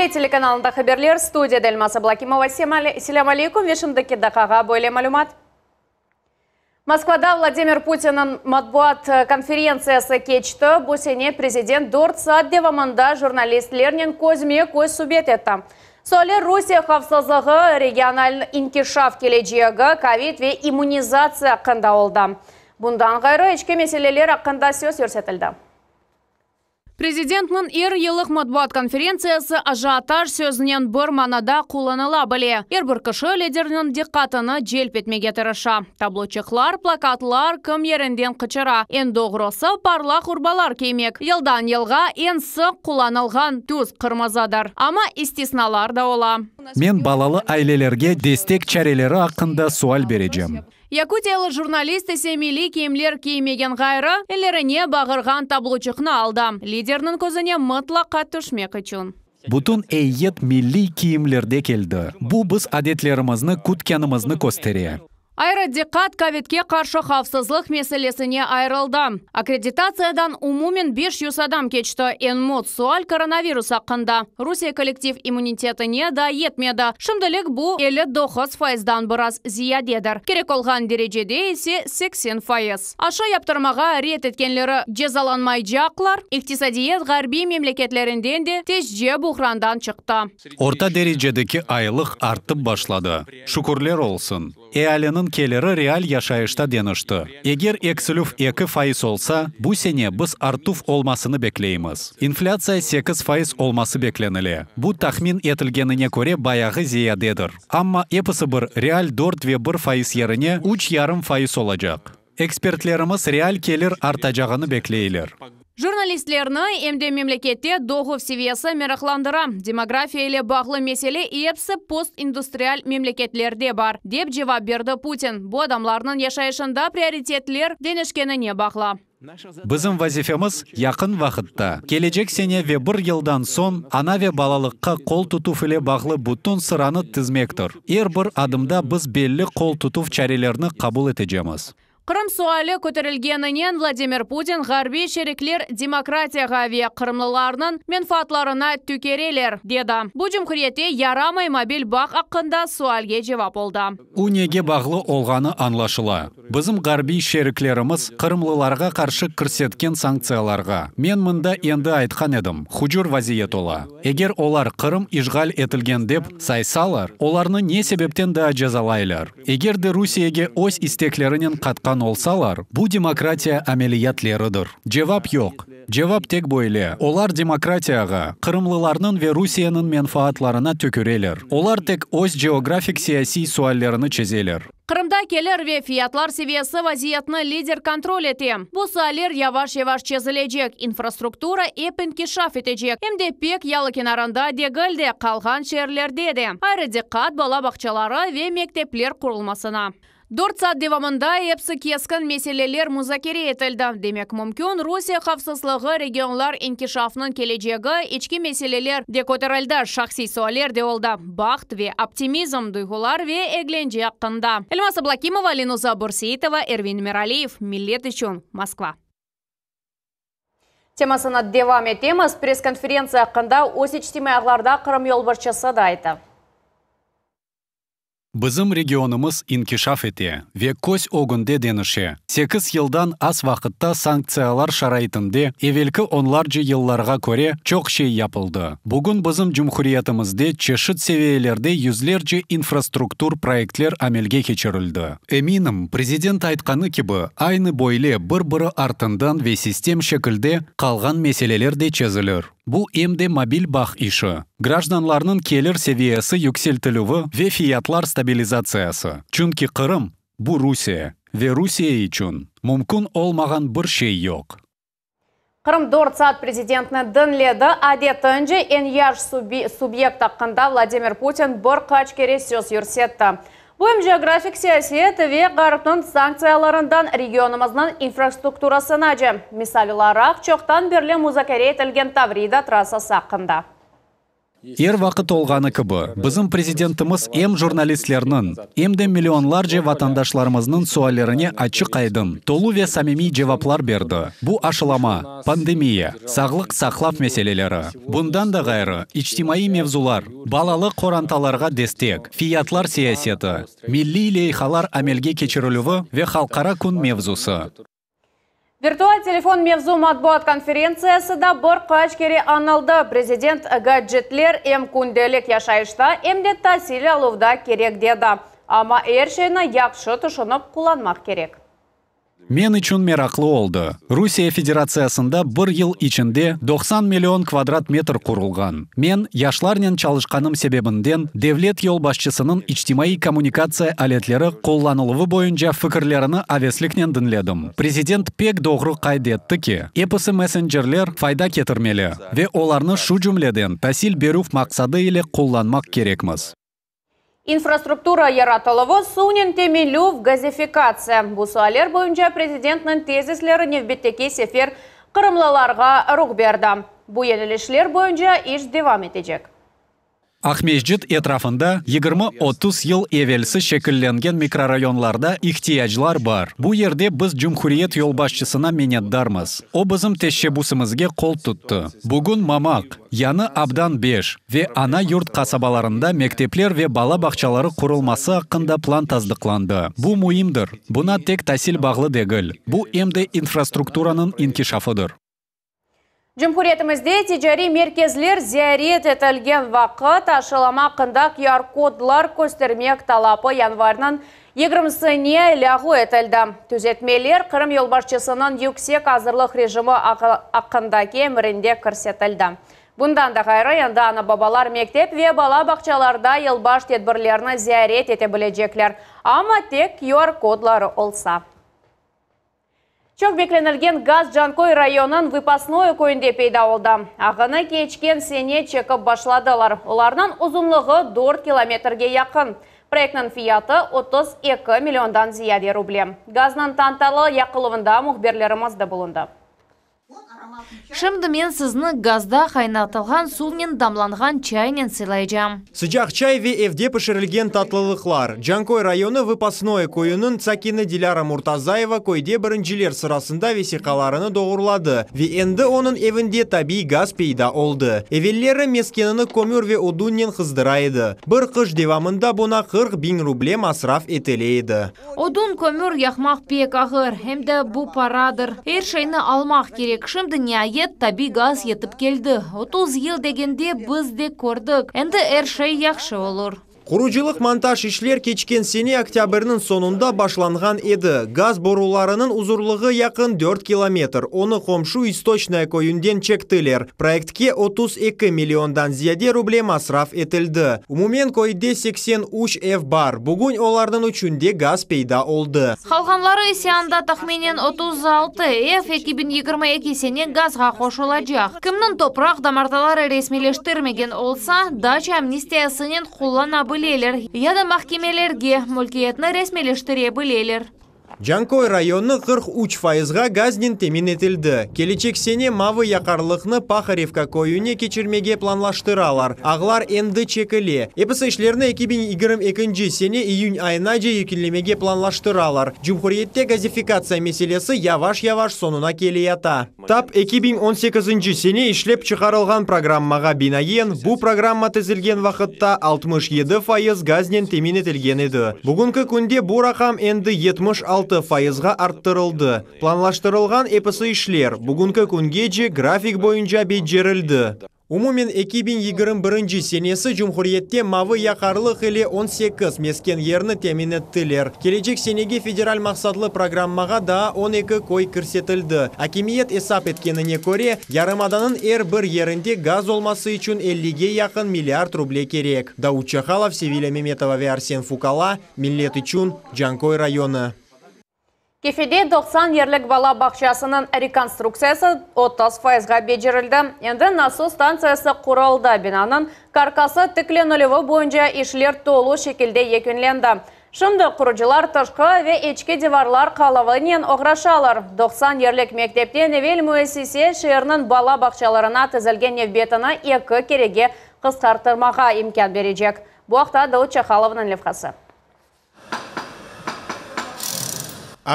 Millet telekanalında haberler, studiyada Elmaz Ablakimova. Selâm aleyküm ve şimdiki daqqağa böyle malümat. Moskvada Vladimir Putinniñ matbuat konferentsiyası keçti. Bu sene prezident dört saat devamında jurnalistlernen közme-köz subet etti. Sualler Rusiye havfsızlığı, regional inkişaf kelecegi, kovid ve immunizatsiya aqqında oldı. Bundan ğayrı, içki meseleler aqqında söz yürsetildi. Prezidentniñ er yıllıq matbuat konferentsiyası ajiotaj sözünen bir manada qullanıla bile. Er bir kişi liderniñ diqqatını celp etmege tırışa. Tabloçıqlar, plakatlar, kim yerinden qıçıra. Eñ doğrusı, parlaq urbalar kiymek. Yıldan yılğa eñ sıq qullanılğan tüs qırmızıdır. Amma istisnalar da ola. Men balalı ailelerge destek çareleri aqqında sual berecem. Yakutiyalı jurnalist ise milliy kiyimler kiymegen ğayrı, ellerine bağırğan tabloçıqnı aldı, liderniñ közüne mıtlaqa tüşmek içün. Bütün eyyet milliy kiyimlerde keldi. Bu biz adetlerimizni kütkenimizni köstere. Ayrı diqqat kovidke qarşı havfsızlıq meselesine ayırıldı. Akkreditatsiyadan umumen 500 adam keçti. Eñ mot sual koronavirus aqqında. Rusiye kollektiv immunitetine daa yetmedi. Şimdilik bu 59 fayızdan biraz ziyadedir. Kerek olğan derecede ise 80 fayız. Aşı yaptırmağa red etkenleri cezalanmaycaqlar. İqtisadiyat ğarbiy memleketlerinden de tezce buhrandan çıqtı. Orta derecedeki aylıq artıp başladı. Şükürler olsun, ealiniñ keliri real yaşayışta deñişti. Eger eksilüv 2% olsa, bu sene biz artuv olmasını bekleymiz. İnflâtsiya 8% olması beklenile. Bu tahmin etilgenine köre bayağı ziyadedir. Amma episi bir real 4 ve 1% yerine 3,5% olacaq. Ekspertlerimiz real kelir artacağını bekleyler. Jurnalistlerni em de memlekette doğuv seviyesi meraqlandıra. Demografiya ile bağlı mesele episi postindustrial memleketlerde bar, dep cevap berdi Putin. Bu adamlarnıñ yaşayışında prioritetler deñişkenine bağlı. Bizim vazifemiz, yaqın vaqıtta, kelecek sene ve bir yıldan soñ ana ve balalıqqa qol tutuv ile bağlı bütün sıranı tizmektir. Er bir adımda biz belli qol tutuv çarelerini qabul etecemiz. Qırım suali köterilgeninen Vladimir Putin ğarbiy şerikler demokratiyağa ve qırımlılarnıñ menfaatlarına tükereler, dedi. Bu cumhuriyette yaramay mobil bağ aqqında sualge cevap oldı. O nege bağlı olğanı añlaşıla. Bizim ğarbiy şeriklerimiz qırımlılarğa qarşı kirsetken sanktsiyalarğa. Men mında endi aytqan edim, hucur vaziyet ola. Eger olar Qırım işğal etilgen dep saysalar, olarnı ne sebepten daa cezalaylar? Eger de Rusiyege öz isteklerinen qatqan olsalar, bu demokratiya ameliyatleridir. Cevap yoq. Cevap tek böyle, olar demokratiyağa, qırımlılarnıñ ve Rusiyeniñ menfaatlarına tüküreler. Olar tek öz geografik-siyasiy suallerini çezeler. Qırımda kelir ve fiyatlar seviyesi vaziyetni lider kontrol ete. Bu sualler yavaş-yavaş çezilecek, infrastruktura ep inkişaf etecek, em de pek yalı kenarında degil de, qalğan şeerlerde de. Ayrı diqqat bala bağçaları ve mektepler qurulmasına. Dört saat devamında episi keskin meseleler muzakere etildi, demek mümkün, Rusiye havfsızlığı, regionlar inkişafınıñ kelecegi, içki meseleler de köterildi, şahsiy sualler de oldı, baht ve optimizm, duyğular ve eglence aqqında. Elmaz Ablakimova, Lenuza Bürseitova, Ervin Meraliyev, Millet içün, Moskva. Temasını devam etemiz. Press-konferentsiya aqqında öz içtimaiy ağlarda Qırım yolbaşçısı da ayttı. Bizim regionımız inkişaf ete ve köz ögünde deñişe. Sekiz yıldan az vaqıtta sanktsiyalar şaraitinde evelki onlarca yıllarğa köre çoq şey yapıldı. Bugün bizim cumhuriyetimizde çeşit seviyelerde yüzlerce infrastruktur proyektler amelge keçirildi. Eminim, prezident aytqanı kibi, aynı böyle bir-biri artından ve sistem şekilde qalğan meseleler de çezilir. Bu em de mobil bağ işi, grajdanlarnıñ kelir seviyesi yükseltilüvi ve fiyatlar stabilizatsiyası. Çünki Qırım, bu Rusiye ve Rusiye içün mümkün olmağan bir şey yoq. Qırım dört saat prezidentni diñledi. Adetince, eñ yaş subyekt aqqında Vladimir Putin bir qaç kere söz yürsetti. Bu em geografik siyaset ve Ğarpnıñ sanktsiyalarından regionımıznıñ infrastrukturasınace, misal olaraq, çoqtan berli muzakere etilgen Tavrida trassası aqqında. Er vaqıt olğanı kibi, bizim prezidentimiz em jurnalistlerniñ, em de millionlarce vatandaşlarımıznıñ suallerine açıq-aydın, tolu ve samimiy cevaplar berdi. Bu aşılama, pandemiya, sağlıq saqlav meseleleri, bundan da ğayrı, içtimaiy mevzular, balalı qorantalarğa destek, fiyatlar siyaseti, milliy leyhalar amelge keçirilüvi ve Halqara kün mevzusı. Virtual telefon mevzu matbuat konferentsiyası da bir qaç kere añıldı. Prezident gadjetler em kündelik yaşayışta, em de tasil aluvda kerek dedi. Amma er şeyni yahşı tüşünip qullanmaq kerek. Men içün meraqlı oldı, Rusiye Federatsiyasında bir yıl içinde 90 million kvadrat metr qurulğan. Men, yaşlarnen çalışqanım sebebinden, devlet yolbaşçısınıñ içtimaiy kommunikatsiya aletleri qullanıluvı boyunca fikirlerini avesliknen diñledim. Prezident pek doğru qayd etti ki, episi messencerler fayda ketirmeli ve olarnı şu cümleden tasil berüv maqsadı ile qullanmaq kerekmiz. İnfrastruktura yaratıluvı, suvnen teminlev, gazifikatsiya. Bu sualler boyunca prezidentniñ tezisleri nevbetteki sefer qırımlılarğa ruh berdi. Bu yönelişler boyunca iş devam etecek. Aqmescit etrafında 20-30 yıl evelsi şekillengen mikrorayonlarda ihtiyaclar bar. Bu yerde biz cumhuriyet yolbaşçısına minnetdarmız. O bizim teşebbüsimizge qol tuttı. Bugün Mamaq, Yañı Abdan 5 ve Ana Yurt qasabalarında mektepler ve bala bağçaları qurulması aqqında plan tasdıqlandı. Bu müimdir. Buña tek tasil bağlı degil. Bu em de infrastrukturanıñ inkişafıdır. Cumhuriyetimizde ticariy merkezler ziyaret etilgen vaqıt aşılama aqqında QR-kodlar köstermek talapı yanvarniñ 20-sine lâğu etildi. Tüzetmeler Qırım yolbaşçısınıñ yüksek azırlıq rejimi aqqındaki emirinde kirsetildi. Bundan da ğayrı, endi ana-babalar mektep ve bala bağçalarda yılbaş tedbirlerini ziyaret ete bilecekler, amma tek QR-kodları olsa. Çoq beklenilgen gaz Canköy rayonınıñ Vıpasnoye köyünde peyda oldı. Ağını keçken sene çekip başladılar. Olarnıñ uzunlığı dört kilometrge yaqın. Proyektniñ fiyatı, 32 milliondan ziyade ruble. Gaznıñ tantanalı yaqıluvında mühbirlerimiz de bulundı. Şimdi men sizni gazda qaynatılğan suvnen damlanğan çaynen sıylaycam. Sıcaq çay ve evde pişirilgen tatlılıqlar. Canköy rayonı Vıpasnoye köyüniñ sakini Dilâra Murtazayeva köyde birinciler sırasında vesiqalarını doğurladı ve endi onıñ evinde tabiiy gaz peyda oldı. Evelleri meskenini kömür ve odunnen qızdıra edi. Bir qış devamında buña 40 biñ ruble masraf etile edi. Odun, kömür yaqmaq pek ağır, em de bu paradır. Er şeyni almaq kerek. Şimdi niayet tabiiy gaz yetip keldi. 30 yıl degende biz de kördik. Endi er şey yahşı olur. Qurucılıq montaj işler keçken sene oktâbrniñ soñunda başlanğan edi. Gaz borularınıñ uzunlığı yaqın 4 kilometr. Onı qomşu İstoçnaya köyünden çektiler. Proyektke 32 milliondan ziyade ruble masraf etildi. Umumen köyde 83 ev bar. Bugün olarnıñ üçünde gaz peyda oldı. Qalğanları ise anda tahminen 36 ev 2022 sene gazğa qoşulacaq. Kimniñ topraq damartıları resmiyleştirmegen olsa, daça amnistiyasınen qullana bileler ya da mahkemelerge mülkiyetni resmiyleştire bileler. Canköy rayonı 43 fayızğa gaznen temin etildi. Kelecek sene mavı yaqarlıqnı Paharevka köyüne keçirmege planlaştıralar. Ağlar endi çekile. Episi işlerni 2022 sene iyün ayınace yekünlemege planlaştıralar. Cumhuriyette gazifikatsiya meselesi yavaş-yavaş soñuna keleyata. Tap 2018 sene işlep çıqarılğan programmağa binaen, bu programma tizilgen vaqıtta 67% gaznen temin etilgen edi. Bugünki künde bu raqam endi 76%ğa arttırıldı. Planlaştırılğan episi işler bugünki küngece grafik boyunca becerildi. Umumen 2021 senesi Cumhuriyette mavı yaqarlıq ile 18 mesken yerni temin ettiler. Kelecek senege federal maqsatlı programmağa daa 12 köy kirsetildi. Akimiyet esap etkenine köre, yarımadanıñ er bir yerinde gaz olması içün 50-ge yaqın milliard ruble kerek. Davut Çahalov, Sevilya Memetova ve Arsen Fukala, Millet içün, Canköy rayonı. Kefede 90 yerlik bala bağçasınıñ rekonstruktsiyası 30 fayızğa becerildi. Endi nasos stantsiyası quruldı. Binanıñ karkası tiklenilüvi boyunca işler tolu şekilde yekünlendi. Şimdi qurucılar tışqı ve içki divarlar qalavınen oğraşalar. 90 yerlik mektepten evel müessise şeerniñ bala bağçalarına tizilgen nevbetini eki kerege. qısqartırmağa imkân berecek. Bu aqta Davut Çahalovnıñ levhası.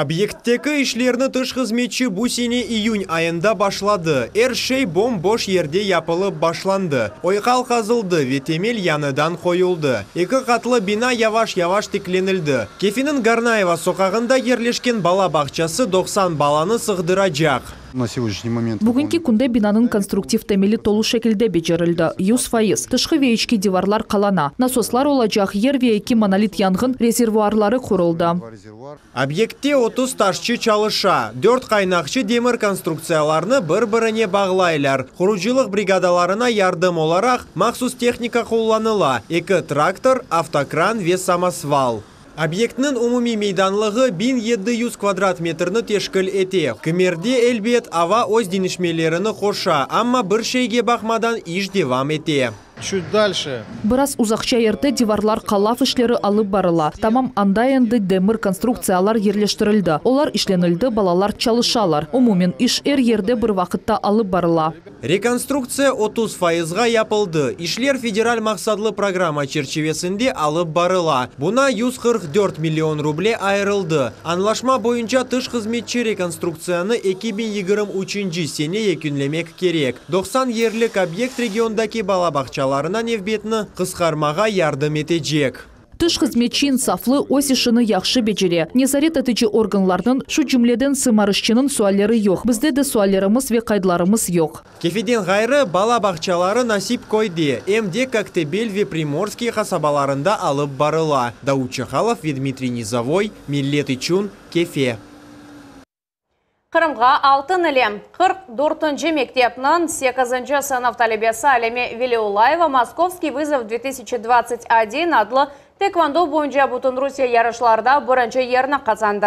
Obyektteki işlerni tış hızmetçi bu sene iyün ayında başladı. Er şey bom-boş yerde yapılıp başlandı. Oyqal qazıldı ve temel yañıdan qoyuldı. Eki qatlı bina yavaş-yavaş tiklenildi. Kefeniñ Garnayeva soqağında yerleşken bala bağçası 90 balanı sığdıracaq. Na segodnyashniy moment. Bugünki künde binanıñ konstruktiv temeli tolu şekilde becerildi, 100%. Tışqı ve içki divarlar qalana, nasoslar olacaq yer ve eki monolit yanğın rezervuarları quruldı. Obyektte 30 taşçı çalışa, dört qaynaqçı demir konstruktsiyalarnı bir-birine bağlaylar. Qurucılıq brigadalarına yardım olaraq mahsus tehnika qullanıla, eki traktor, avtokran ve samosval. Obyektniñ umumiy meydanlığı 1700 kvadrat metrni teşkil ete. Kimerde, elbet, ava öz deñişmelerini qoşa, amma bir şeyge baqmadan iş devam ete. Çut dalşe. Biraz uzaqça yerde divarlar qalav işleri alıp barıla. Tamam anda endi demir konstruktsiyalar yerleştirildi. Olar işlenildi, balalar çalışalar. Umumen, iş er yerde bir vaqıtta alıp barıla. Rekonstruktsiya 30 fayızğa yapıldı. İşler federal maqsatlı programma çerçivesinde alıp barıla. Buña 144 million ruble ayırıldı. Añlaşma boyunca tış hızmetçi rekonstruktsiyanı 2023 sene yekünlemek kerek. 90 yerlik obyekt regiondaki bala bağçalarına nevbetni qısqarmağa yardım etecek. Tış hızmetçi insaflı, öz işini yahşı becere. Nezaret etici organlarnıñ, şu cümleden sımarışçınıñ sualleri yoq. Bizde de suallerimiz ve qaydlarımız yoq. Kefeden ğayrı, bala bağçaları Nasip köyde, em de Koktebel ve Primorskiy qasabalarında alıp barıla. Davut Çahalov ve Dmitriy Nizovoy, Millet içün, Kefe. Qırımğa altın ile 44-nci mektepniñ sekizinci sınıf talebesi Alime Veliulayeva Moskovskiy vızov 2021 adlı taekvondo boyunca Bütünrusiye yarışlarda birinci yerni qazandı.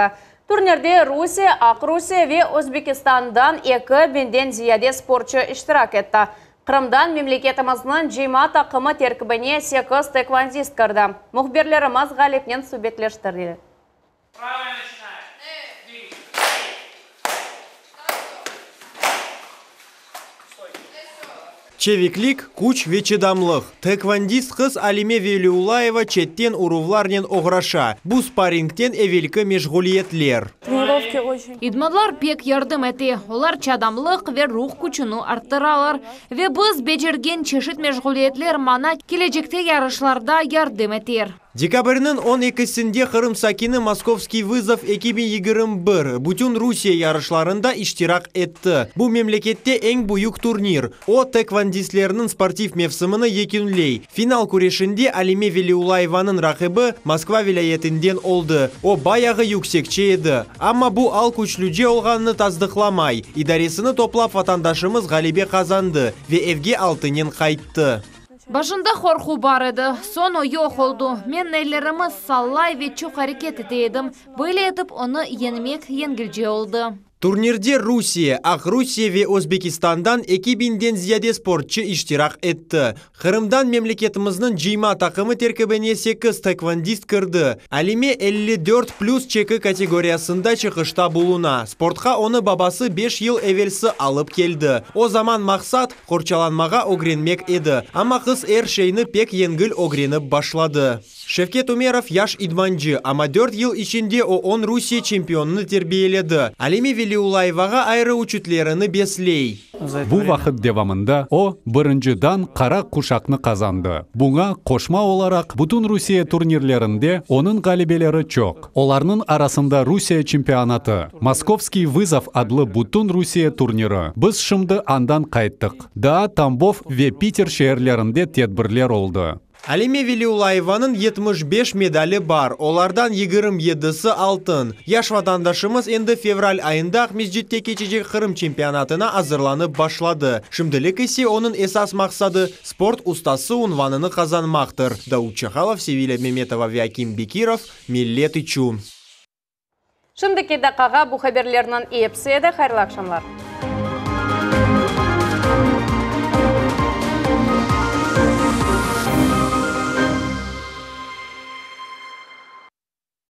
Turnirde Rusiye, Aqrusiye ve Özbekistandan 2000-den ziyade sportçı iştirak etti. Qırımdan memleketimizniñ cıyma taqımı terkibine sekiz taekvondist kirdi. Mühbirlerimiz ğalipnen subetleştirdiler. Çeviklik, küç ve çıdamlıq. Taekvondist qız Alime Veliulayeva çetten uruvlarnen oğraşa. Bu sparringten evelki meşğuliyetler. İdmanlar pek yardım ete. Olar çıdamlıq ve ruh küçüni arttıralar. Ve biz becergen çeşit meşğuliyetler maña kelecekte yarışlarda yardım eter. Dekabrniñ 12-sinde Qırım sakini Moskovskiy vızov 2021 bütün Rusiye yarışlarında iştirak etti. Bu memlekette eñ büyük turnir. O, taekvondistlerniñ sportiv mevsimini yekünley. Final küreşinde Alime Veliulayevanıñ raqibi Moskva vilâyetinden oldı. O, bayağı yüksekçe edi. Amma bu al küçlüce olğanını tasdıqlamay. İdaresini toplap vatandaşımız ğalebe qazandı ve evge altınen qayttı. Başında qorqu bar edi, soñ o yoq oldı. Men ellerimi sallay ve çoq areket ete edim. Böyle etip onı yeñmek yengilce oldı. Turnirde Rusiye, Aqrusiye ve Özbekistandan 2000-den ziyade sportçı iştirak etti. Qırımdan memleketimizniñ cıyma taqımı terkibine sekiz taekvondist kirdi. Alime 54 plüs çeki kategoriyasında çıqışta buluna. Sportqa onı babası beş yıl evelsi alıp keldi. O zaman maqsat, qorçalanmağa ögrenmek edi. Amma qız er şeyni pek yengil ögrenip başladı. Şevket Umerov yaş idmancı, amma dört yıl içinde o on Rusiye çempionını terbiyeledi. Alime Veliulayevağa ayrı ümütlerini besley. Bu vaqıt devamında o, birinci dan qara quşaqnı qazandı. Buña qoşma olaraq bütün Rusiye turnirlerinde onıñ ğalebeleri çoq. Olarnıñ arasında Rusiye çempionatı, Moskovskiy vızov adlı bütün Rusiye turniri. Biz şimdi andan qayttıq. Daa Tambov ve Piter şeerlerinde tedbirler oldı. Alime Veliulayevanıñ 75 medali bar, olardan 27-si altın. Yaş vatandaşımız endi fevral ayında Aqmescitte keçecek Qırım çempionatına azırlanıp başladı. Şimdilik ise onıñ esas maqsadı sport ustası unvanını qazanmaqtır. Davut Çahalov, Sevilya Memetova ve Akim Bekirov, Millet içün. Şimdiki daqqağa bu haberlerniñ episi edi. Hayırlı aqşamlar.